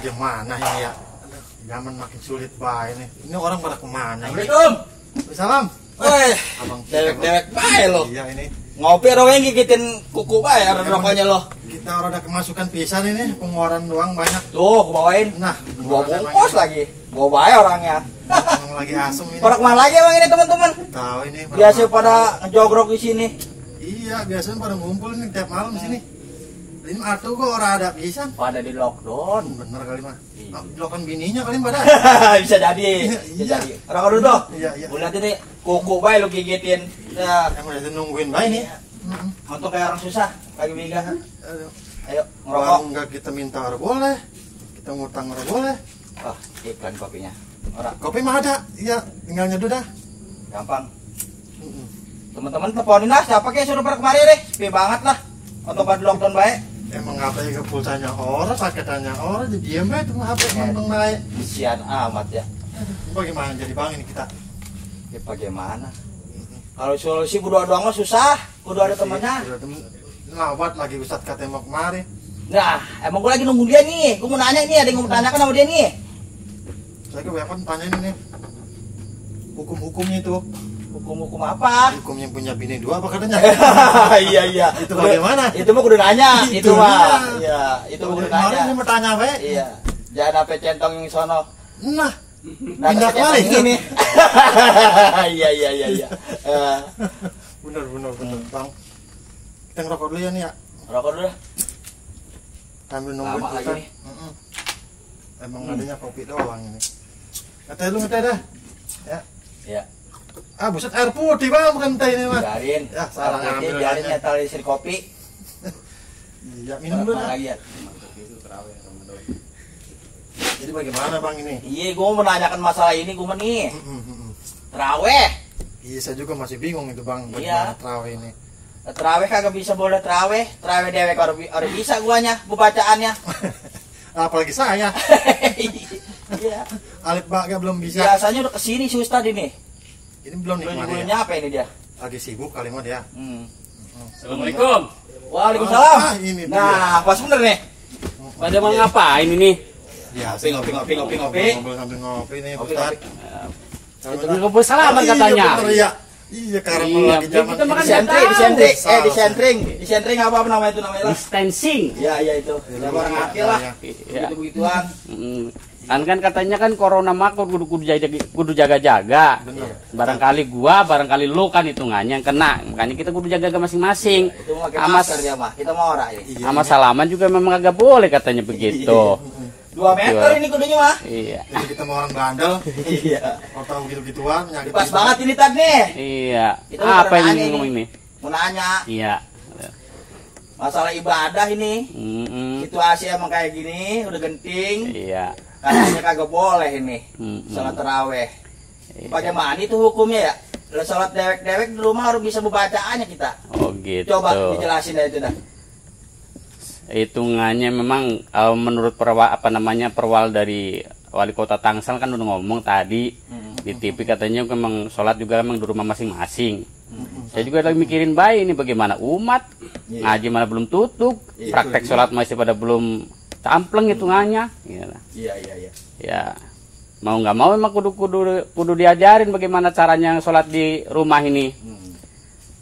bagaimana ini ya? Zaman makin sulit bae nih. Ini orang pada kemana? Assalamualaikum. Salam. Woi, Abang dewek bae lo. Iya ini. Ngopi orang gigitin kuku bae ada rokoknya lo. Kita udah kemasukan pisan ini, pengeluaran doang banyak. Tuh, aku bawain. Nah, Gua bungkus lagi. Gua bae orangnya. Emang lagi asem ini. Orang mana lagi emang ini teman-teman? Tahu ini. Biasa pada ngejogrok di sini. Iya, biasanya pada ngumpul nih tiap malam di sini. Ini atuh kok orang ada pisan. Pada di lockdown. Bener kali mah. Iya. Lokan bininya kali pada. Bisa jadi. Bisa jadi. Rokok dulu tuh. Iya, iya. Gua lihat ini kuku bae lo gigitin. Ya, Emang udah nungguin bae nih. untuk kayak orang susah, kayak biga. Aduh. Ayo, Kalau ngerokok. enggak kita minta orang boleh. Kita ngutang orang boleh. Oh, iklan kopinya. Orang Kopi mah ada. Iya, tinggal nyeduh dah. gampang. Teman-teman teleponin lah, siapa kayak suruh pada kemari deh. Sepi banget lah. Untuk pada lockdown baik. Emang apa ya pulsanya orang, paketannya orang, jadi diem aja tuh HP ngomong naik. Kesian amat ya. Bagaimana jadi bang ini kita? Ya bagaimana? Kalau solusi berdua doang mah susah. Kudu ada temannya. Udah temen ngawat lagi Ustadz katanya mau kemari. Nah, emang gue lagi nunggu dia nih. Gue mau nanya nih, ada yang mau tanyakan sama dia nih. Saya ke WhatsApp tanyain ini hukum-hukumnya itu. Hukum-hukum apa? Hukum yang punya bini dua apa katanya? Iya iya. Itu bagaimana? Itu mah kudu nanya. Itu mah. dia. Iya, itu kudu Kemarin nanya. saya mau tanya be. Iya. Jangan sampai centong yang sono. Nah, Nah, pindah centong kemari ini. Iya iya iya iya. Bener bang. Kita ngerokok dulu ya nih ya. Rokok dulu dah. Sambil nungguin Lama lagi Ustadz. nih. Emang adanya kopi doang ini. Ngeteh lu ngeteh dah. Ya. Iya. Ah buset air putih bang bukan teh ini mah. Biarin. Ya, salah ngambil Biarin aja. nyetel isi kopi. Iya minum dulu dah. Lagi ya. Jadi bagaimana bang ini? Iya, gue mau menanyakan masalah ini, gue nih. Terawih. Iya saya juga masih bingung itu bang. Iya. Bagaimana terawih ini? Terawih kagak bisa boleh terawih. Terawih dewek orang bisa guanya, bu bacaannya. Apalagi saya. Iya. Alif Baga belum bisa. Biasanya udah kesini si Ustad ini. Ini belum nih kemarin Belum ya. apa ini dia? Lagi sibuk kali mah dia. Assalamualaikum. Waalaikumsalam. Ah, ini dia. Nah, pas bener nih. Pada mau ngapain ini? Ya, Ngopi. Ngobrol sambil ngopi nih Ngopi, Ustaz. Itu ngumpul salaman katanya. Iya bener ya. Iya karena Iya, lagi zaman kita makan ini. Disentring. Salah. Disentring apa namanya itu namanya lah? Distancing. Ya, iya itu. Ya orang akil lah. Iya. Begitu-begituan. Kan katanya kan corona mah kudu jaga-jaga. Bener. Barangkali barangkali lu kan hitungannya yang kena. Makanya kita kudu jaga masing-masing. Itu mau pakai Sama masker dia mah. Kita mau orang ini. Iya, sama salaman juga memang agak boleh katanya begitu. 2 meter ini kudunya mah. Iya. Jadi kita mau orang bandel. Iya. Kalau tahu gitu-gituan nyakit. Pas banget ini tadi nih. Iya. Kita mau Apa nanya ini ini. ngomong ini? Mau nanya Iya. masalah ibadah ini. Mm-mm. Situasi emang kayak gini, udah genting. Iya. Katanya kagak boleh ini. Salat taraweh. Iya. Bagaimana itu hukumnya ya? Kalau salat dewek-dewek di rumah harus bisa membacaannya kita. Oh gitu. Coba dijelasin dah itu dah. Hitungannya memang menurut perwal dari wali kota Tangsel kan udah ngomong tadi di TV katanya memang sholat juga memang di rumah masing-masing. Saya juga lagi mikirin baik ini bagaimana umat ngaji mana belum tutup, praktek sholat masih pada belum campleng hitungannya. Iya. Ya mau nggak mau memang kudu diajarin bagaimana caranya sholat di rumah ini.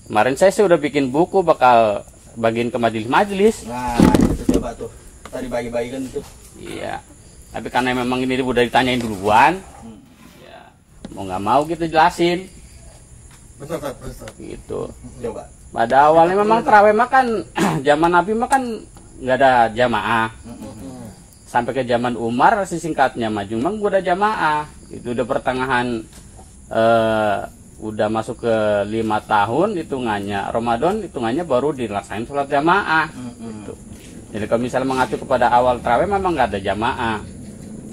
Kemarin saya sudah bikin buku bakal bagiin ke majelis-majelis. Nah, itu coba tuh. Tadi bagi-bagikan itu. Iya. Tapi karena memang ini udah ditanyain duluan, ya mau nggak mau kita jelasin. Bener Ustaz. Gitu. Coba. Pada awalnya memang terawih mah kan zaman Nabi mah kan nggak ada jamaah. Sampai ke zaman Umar singkatnya mah cuma gua ada jamaah. Itu udah pertengahan udah masuk ke 5 tahun hitungannya Ramadan hitungannya baru dilaksanain sholat jamaah. Gitu. Jadi kalau misalnya mengacu kepada awal terawih memang nggak ada jamaah.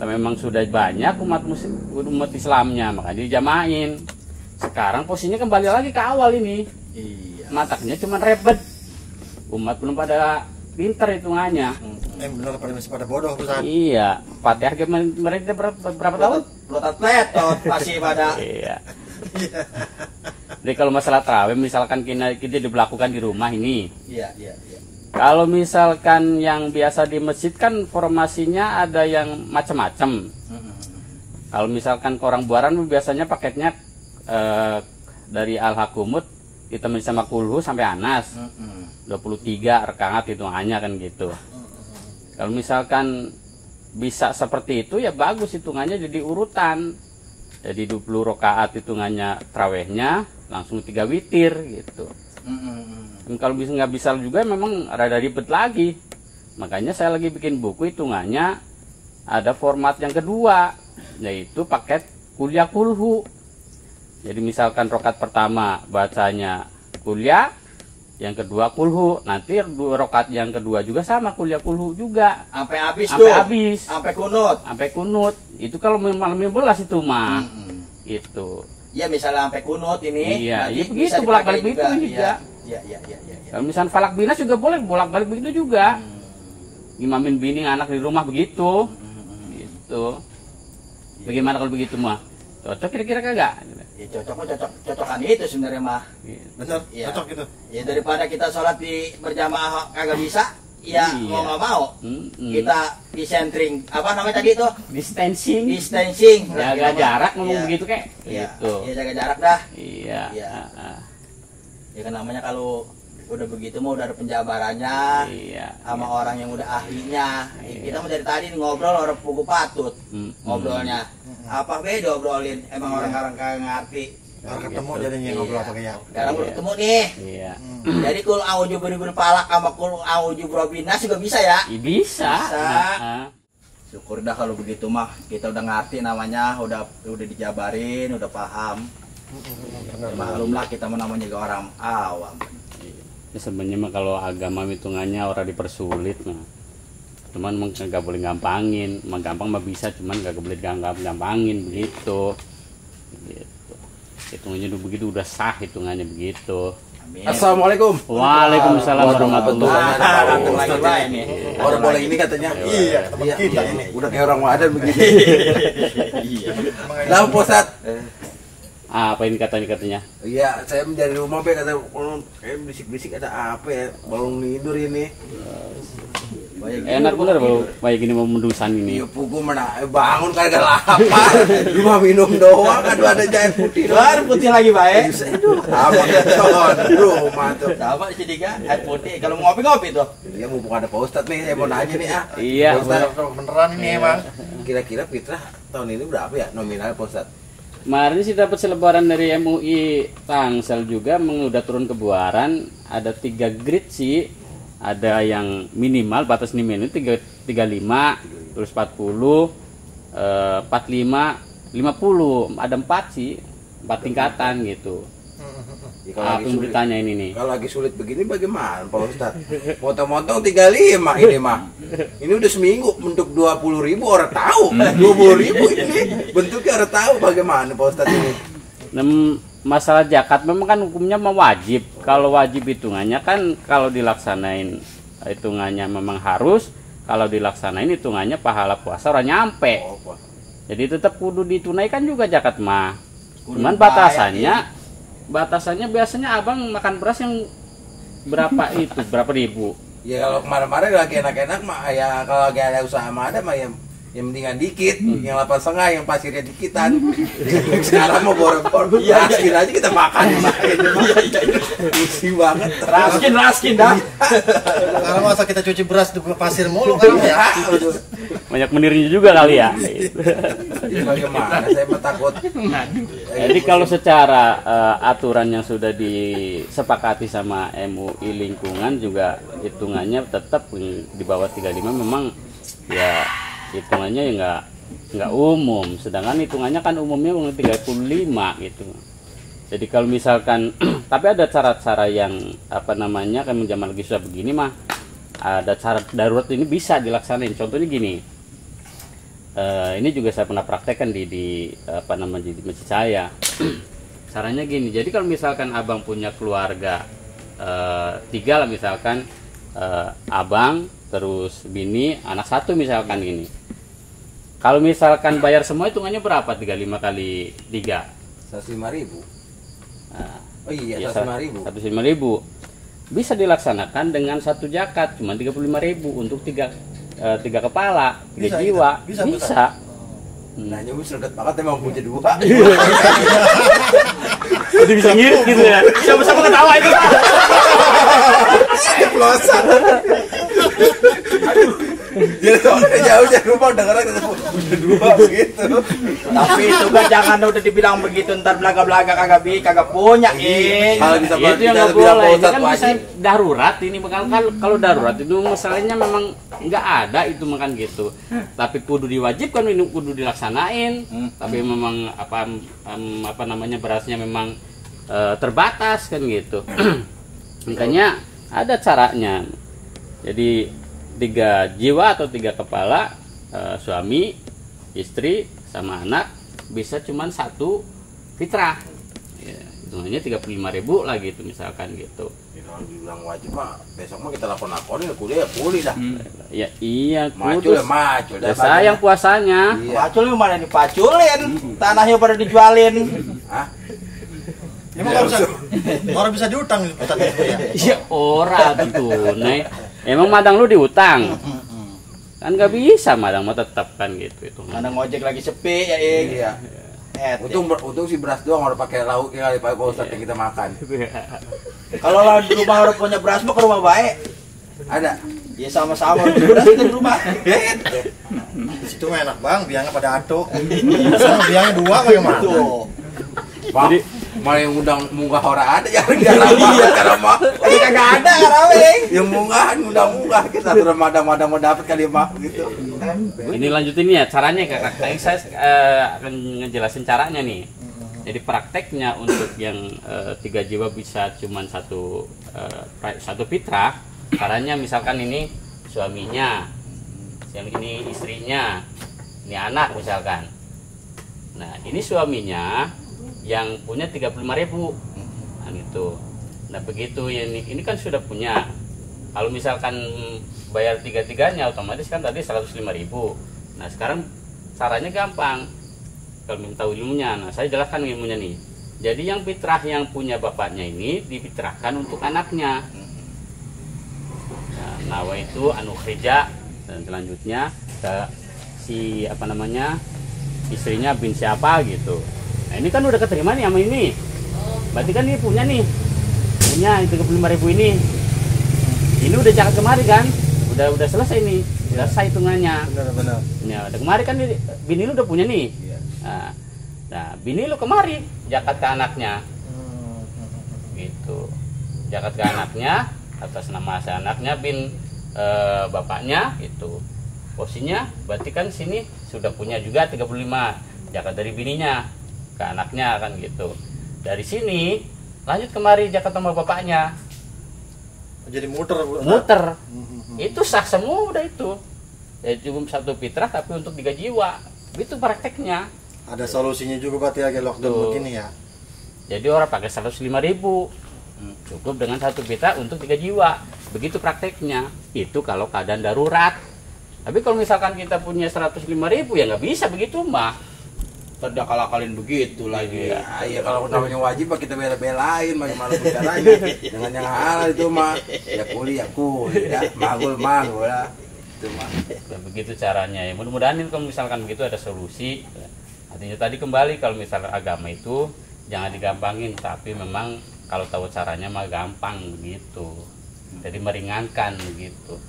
Tapi memang sudah banyak umat Islamnya makanya dijamain. Sekarang posisinya kembali lagi ke awal ini. Iya. Mataknya cuma ribet. Umat belum pada pinter hitungannya. Bener masih pada bodoh Ustaz. Iya. Fatihah mereka berapa tahun? Plotot masih pada. Iya. Jadi kalau masalah terawih misalkan kita diberlakukan di rumah ini. Iya. Kalau misalkan yang biasa di masjid kan formasinya ada yang macam-macam. Kalau misalkan orang buaran biasanya paketnya dari Al-Hakumut ditemenin sama kulhu sampai Anas. 23 rakaat hitungannya kan gitu. Kalau misalkan bisa seperti itu ya bagus hitungannya jadi urutan. Jadi 20 rakaat hitungannya trawehnya langsung 3 witir gitu. Dan kalau bisa nggak bisa juga memang rada ribet lagi. Makanya saya lagi bikin buku hitungannya ada format yang kedua, yaitu paket kuliah kulhu. Jadi misalkan rokat pertama bacanya kuliah, yang kedua kulhu. Nanti rokat yang kedua juga sama kuliah kulhu juga. Sampai habis Sampai tuh. habis. Sampai kunut. Sampai kunut. Itu kalau malam 15 itu mah. Itu. Ya misalnya sampai kunut ini. Iya, nanti iya begitu bisa bolak-balik dipakai begitu juga. Iya. Kalau misalnya falak binas juga boleh bolak-balik begitu juga. Imamin bini anak di rumah begitu. Gitu. Bagaimana kalau begitu mah? Cocok kira-kira kagak? Ya cocokan itu sebenarnya mah. Bener, Iya. cocok gitu. Ya daripada kita sholat di berjamaah kagak bisa, ya Iya. mau nggak mau kita disentring apa namanya tadi itu Distancing. distancing, Jaga jarak ngomong Iya. begitu kayak. Iya. Gitu. Ya jaga jarak dah. Iya. Iya. ah. Ya kan namanya kalau udah begitu mah udah ada penjabarannya Iya. sama orang yang udah ahlinya. Kita mau dari tadi ngobrol orang pugu patut ngobrolnya. Apa beda obrolin? Emang orang-orang kagak ngerti. Baru ketemu jadinya ngobrol pakai ya. Sekarang udah ketemu nih. Iya. Jadi kul auju berpalak sama kul auju binas juga bisa ya? Ih, bisa. Bisa. Ah. Syukur dah kalau begitu mah kita udah ngerti namanya, udah dijabarin, udah paham. Ya, maklumlah kita mau namanya juga orang awam. Ya, sebenarnya mah kalau agama hitungannya orang dipersulit mah. Cuman nggak boleh gampangin, mah gampang mah bisa, cuman nggak boleh gampangin begitu. Gitu. Hitungannya udah begitu udah sah hitungannya begitu. Amin. Assalamualaikum. Waalaikumsalam warahmatullahi Langsung wabarakatuh. lagi lah ini. Orang boleh ini katanya. Iya, teman kita ini. Udah kayak orang wadan begini. Iya. Tahu Posat? Apa ini katanya? Iya, saya dari rumah be kata kayak berisik-berisik ada apa ya? Belum tidur ini. Enak bener kalau kayak gini mau mendusan ini. Iya, pugu mana bangun kagak lapar. Cuma minum doang, aduh ada air putih. Air putih lagi baik. Aduh, apa keton rumah tuh. Sama si Dika, air putih. Kalau mau ngopi-ngopi tuh. Iya, mumpung ada Pak Ustadz nih, saya mau nanya nih ah. Iya. Pak Ustadz, Beneran ini emang. kira-kira fitrah tahun ini berapa ya nominal Pak Ustadz? Kemarin sih dapat selebaran dari MUI Tangsel juga udah turun ke Buaran, ada 3 grade sih. Ada yang minimal batas minimal 35, terus 40, 45, 50, ada 4 sih, 4 tingkatan gitu. Ya, kalau Apa lagi yang sulit, ditanya ini nih? kalau lagi sulit begini bagaimana Pak Ustadz? Potong-potong 35 ini mah. Ini udah seminggu bentuk 20.000 orang tahu. 20.000 ini bentuknya orang tahu bagaimana Pak Ustadz ini. Masalah zakat memang kan hukumnya mah wajib. Kalau wajib hitungannya kan kalau dilaksanain hitungannya memang harus, kalau dilaksanain hitungannya pahala puasa orang nyampe. Oh, Pak. Jadi tetap kudu ditunaikan juga zakat mah. Kudu Cuman batasannya biasanya abang makan beras yang berapa itu, berapa ribu. Ya kalau kemarin-kemarin lagi enak-enak mah ya kalau lagi ada usaha mah ada mah yang mendingan dikit, yang 8,5 yang pasirnya dikitan. Sekarang mau boro-boro, raskin aja kita makan. Pusing banget. Raskin dah. Kalau masa kita cuci beras di pasir mulu kan ya. Banyak menirnya juga kali ya. Ini bagaimana? Saya mah takut. Jadi kalau secara aturan yang sudah disepakati sama MUI lingkungan juga hitungannya tetap di bawah 35 memang ya hitungannya ya nggak umum, sedangkan hitungannya kan umumnya 35 gitu. Jadi kalau misalkan tapi ada cara-cara yang apa namanya kan zaman lagi susah begini mah ada cara darurat ini bisa dilaksanain. Contohnya gini, ini juga saya pernah praktekkan di apa namanya di masjid saya. Caranya gini, jadi kalau misalkan abang punya keluarga 3 lah misalkan, abang terus bini anak 1 misalkan gini. Kalau misalkan bayar semua hitungannya berapa? 35 kali 3 105.000. nah, Oh iya, ya, 105.000. 105.000. bisa dilaksanakan dengan satu zakat cuma 35.000 untuk tiga kepala, tiga Bisa, jiwa. bisa, Bisa. Nah, nyoba seret banget emang punya 2. Jadi bisa ngirit gitu ya. Sama-sama ketawa itu. Ceplosan. Dia soalnya jauh dari rumah udah karena punya 2 begitu. Tapi itu kan jangan udah dibilang begitu ntar belaga-belaga kagak punya. Kalau bisa Itu yang nggak bilang boleh. Ini Ustaz kan bisa wajib. darurat ini kalau darurat itu masalahnya memang nggak ada itu makan gitu. Tapi kudu diwajibkan ini kudu dilaksanain. Tapi memang apa namanya berasnya memang terbatas kan gitu. Makanya ada caranya. Jadi 3 jiwa atau 3 kepala, suami, istri, sama anak bisa cuman 1 fitrah. Ya, hitungannya 35.000 lah gitu misalkan gitu. Kalau dibilang wajib mah besok mah kita lakon-lakonin kuliah pulih dah. Ya iya, Macul ya macul. Ya sayang puasanya. Iya. Pacul mana dipaculin, tanahnya pada dijualin. Hah? Emang orang bisa diutang Ustaz itu ya. Ya ora tunai. Emang madang lu diutang? Kan nggak bisa madang mau tetap kan gitu itu. Mana ngojek lagi sepi ya, Ing. Iya. Untung si beras doang udah pakai lauknya kali Pak Ustaz yang kita makan. Kalau lah di rumah orang punya beras mah ke rumah baik. Ada. Ya sama-sama beras di rumah. Di situ mah enak bang, biangnya pada atuk. Sama biangnya 2 bagaimana? Tuh. Pak, malah yang undang munggah ora ada yang karena mah. Tapi kagak ada Rawing. Yang munggah kita terus madang-madang mau dapat kali mah gitu. Ini lanjutin ya caranya kakak. Tadi saya akan ngejelasin caranya nih. Jadi prakteknya untuk yang 3 jiwa bisa cuman satu fitrah. Caranya misalkan ini suaminya, yang ini istrinya, ini anak misalkan. Nah ini suaminya yang punya 35.000, nah gitu. Nah begitu ini kan sudah punya. Kalau misalkan bayar 3-3-nya otomatis kan tadi 105.000. Nah sekarang caranya gampang. Kalau minta ilmunya, nah saya jelaskan ilmunya nih. Jadi yang fitrah yang punya bapaknya ini difitrahkan untuk anaknya. Nah, nawa itu anukhrija dan selanjutnya ke si istrinya bin siapa gitu. Nah ini kan udah keterima nih sama ini. Berarti kan dia punya 35.000 ini. Ini udah zakat kemarin kan? Udah selesai nih. Selesai hitungannya. Benar. Ya, udah kemarin kan bini lu udah punya nih. Nah, bini lu kemarin zakat ke anaknya. Gitu. Zakat ke anaknya atas nama si anaknya bin bapaknya gitu. Posisinya berarti kan sini sudah punya juga 35 zakat dari bininya ke anaknya kan gitu. Dari sini lanjut kemari zakat sama bapaknya. Jadi muter. Itu sah semua udah itu. Ya cukup 1 fitrah tapi untuk 3 jiwa. Itu prakteknya. Ada solusinya juga berarti lagi lockdown begini ya. Jadi orang pakai 105.000. Cukup dengan 1 fitrah untuk 3 jiwa. Begitu prakteknya. Itu kalau keadaan darurat. Tapi kalau misalkan kita punya 105.000 ya nggak bisa begitu mah. Terdakalin begitu lagi. Iya kalau namanya wajib mah kita bela-belain bagaimana caranya. Dengan yang halal itu mah ya kuliah ya magul lah. Itu mah. Ya, begitu caranya ya. Mudah-mudahan kalau misalkan begitu ada solusi. Artinya tadi kembali kalau misalkan agama itu jangan digampangin, tapi memang kalau tahu caranya mah gampang begitu. Jadi meringankan begitu.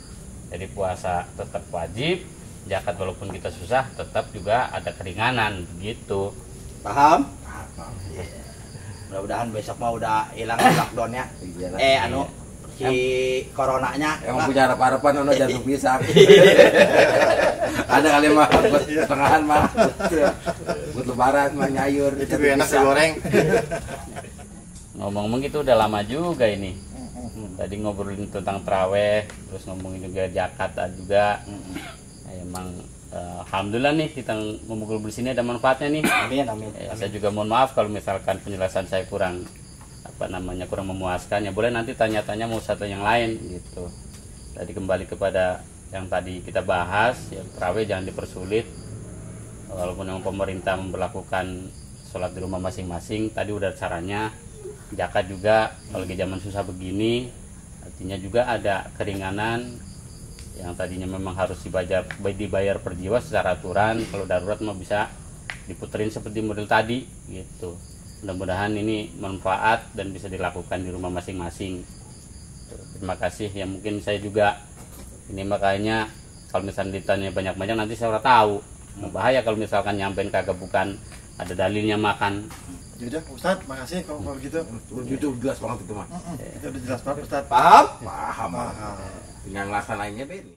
Jadi puasa tetap wajib, zakat walaupun kita susah tetap juga ada keringanan begitu. Paham? Mudah-mudahan besok mah udah hilang lockdownnya. Si coronanya. Yang punya harap-harapan ono jantung pisang. Ada kali mah buat tengahan mah. Buat lebaran mah nyayur. Itu enak digoreng. Ngomong-ngomong itu udah lama juga ini. Tadi ngobrolin tentang traweh, terus ngomongin juga zakat juga. Emang alhamdulillah nih kita ngobrol di sini ada manfaatnya nih. Amin. Saya juga mohon maaf kalau misalkan penjelasan saya kurang kurang memuaskan. Ya boleh nanti tanya-tanya mau satu yang lain gitu. Tadi kembali kepada yang tadi kita bahas, ya traweh jangan dipersulit. Walaupun memang pemerintah memberlakukan sholat di rumah masing-masing, tadi udah caranya. Zakat juga kalau lagi zaman susah begini Artinya juga ada keringanan yang tadinya memang harus dibayar per jiwa secara aturan, kalau darurat mah bisa diputerin seperti model tadi gitu. Mudah-mudahan ini manfaat dan bisa dilakukan di rumah masing-masing. Terima kasih. Ya mungkin saya juga ini makanya kalau misalnya ditanya banyak-banyak nanti saya udah tahu. Bahaya kalau misalkan nyampein kagak bukan ada dalilnya makan. Yaudah Ustaz, makasih kalau gitu. Itu jelas banget itu mah. Itu udah jelas banget Ustaz. Paham? Paham. Tinggal ngelaksanainnya, Ben.